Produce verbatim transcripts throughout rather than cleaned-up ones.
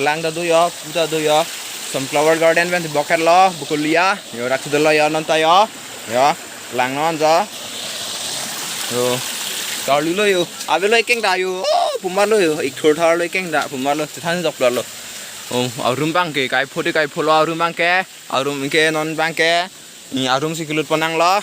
Lang ta do yo, pu ta do yo. Sunflower garden pen bokher lo, bukulia. Yo, rak sudah lo yo, non ta yo. Yo, lang non jo. Yo. Karlu lo yo. Ave lo ikeng ta yo. Oh, puma lo yo. Ik thur thar lo ikeng ta, puma lo. Chethan jok lo. Oh, arum bang ke, kai pho de kai pho lo arum bang ke. Arum ke non bang ke. Ni arum si kelut ponang lo.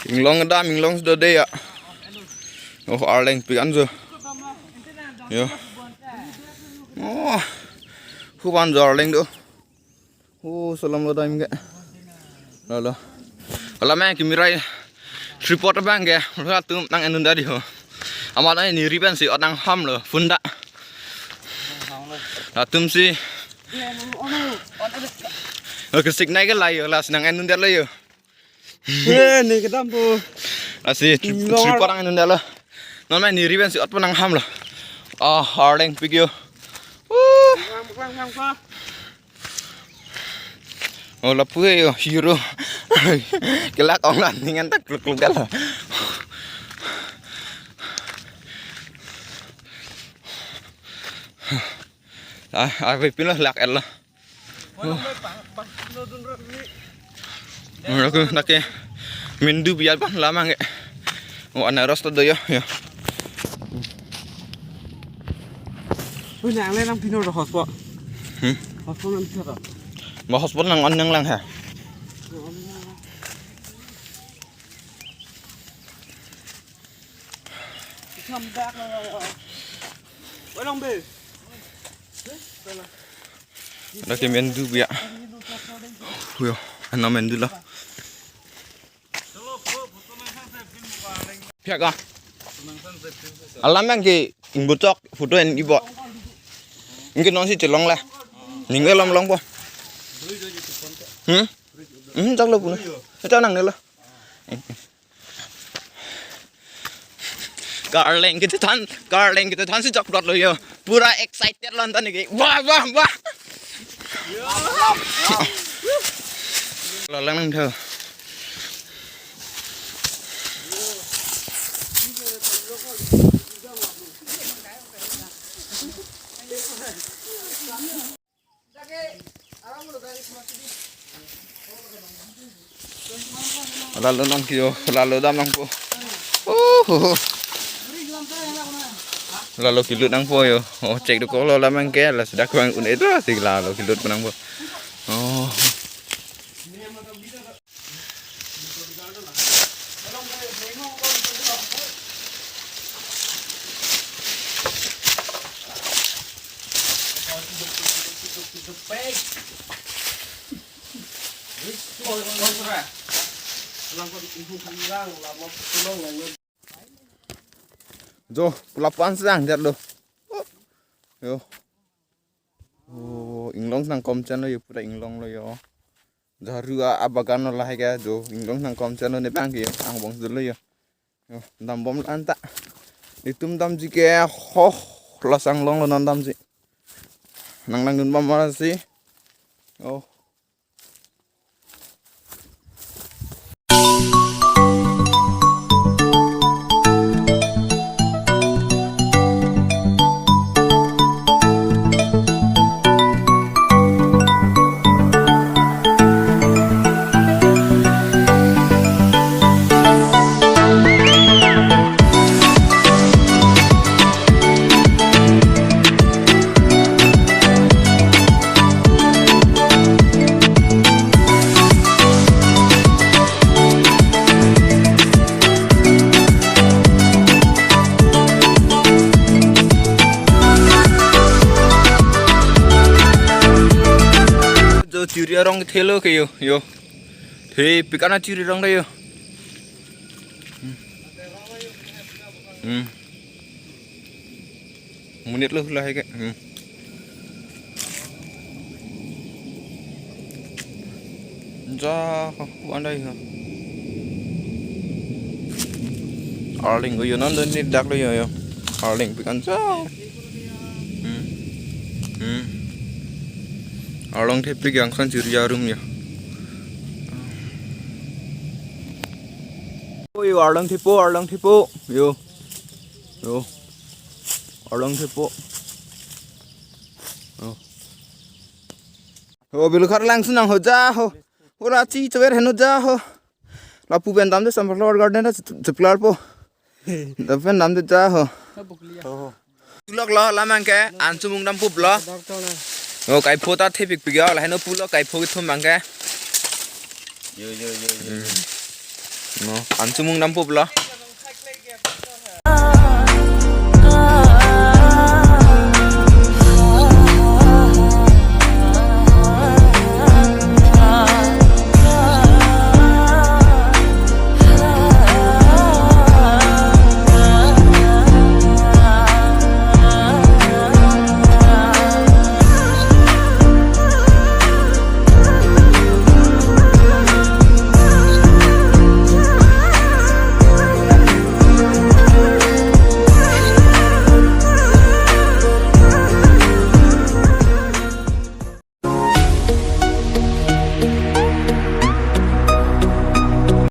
Inglong dam, inglong sudah dei ya. Oh, arleng pikan jo. Yo. Oh. Huban jo arleng do. Oh, salam lo dam ke. Lo, lo. Alam yang kimirai tripod abang ke. Lo atum nang enun dari ho. Amat ai niri pen si ot nang ham lo. Funda. Atum si. Oke, signal ke layo, las nang enun dari layo. Eh, ni kedam po. Asi, tri-, Lor. Tripod nang enun dari lo. Non mai niri pen si ot pon nang ham lo. Ah, arleng pik yo. Uh. Bang, bang, bang, bang. Oh, lapu yo, hero. Kelak ong lan, ningan tak kluk kluk lo. Ah, ave pin lo lak el lo. Aku nak ke mendu biar pan lama nge. Oh, anaros ta do yo, yo. Ui, nang le nang pino do hotspot. Hmm? Hotspot nang pino. Ba hotspot nang on nang lang ha. Come back. Walang be. Nak ke mendu biar. Yo, ano mendu lo. Pihak ah. Alam yang ke ingbuchok photo en ibo. Ingke non si chelong la. Ning ke lom long po. Hmm? Hmm, chak lo puno. Chak nang ne lo. Karleng kechethan, karleng kechethan si chokplot lo yo. Pura excited lo anta niki. Wah, wah, wah. Lo lang nang tho. Lalo nang kio, lalo dam nang po. Oh, oh, oh. Lalo kelut nang po yo. Oh, cek do ko lo lamang ke, la sudah kurang un itu sih lalo kelut nang po. Oh. Jo, pula pan sang jat lo. Yo. Oh, inglong nang kom chan lo yo, pura inglong lo yo. Jaru a, abagan lo lahai ke jo, inglong nang kom chan lo ne bang ke yo, angbong sudah lo yo. Yo, dam bom lo anta. Itum damji ke ho, lasang long lo non damji. Nang nang dun bom mara si. Oh. Jo chiri arong thelo ke yo, yo. Thepik an chiri arong de yo. Hmm. Monit lo lahai ke. Hmm. Ja ho, pu-an dai ho. Arleng ko yo non don ni dak lo yo yo. Arleng pi kan ja. Hmm. Hmm. Arlong thepik yang san sir jarum ya. Oh, yo, arlong thepo, arlong thepo. Yo. Yo. Arlong thepo. Oh. Oh, Bilukhar lang senang ho ja ho. Ora chi chover heno ja ho. Lapu pen damde Sunflower Garden ta cheplar po. Lapu pen damde ja ho. Pulok lo lamang ke, an chumung dam pup lo. Oh, kaipho ta thepik pik yo, laheno pulo kaipho kethum mang ke. Yo, yo, yo, yo. No, an chumung dam pup lo.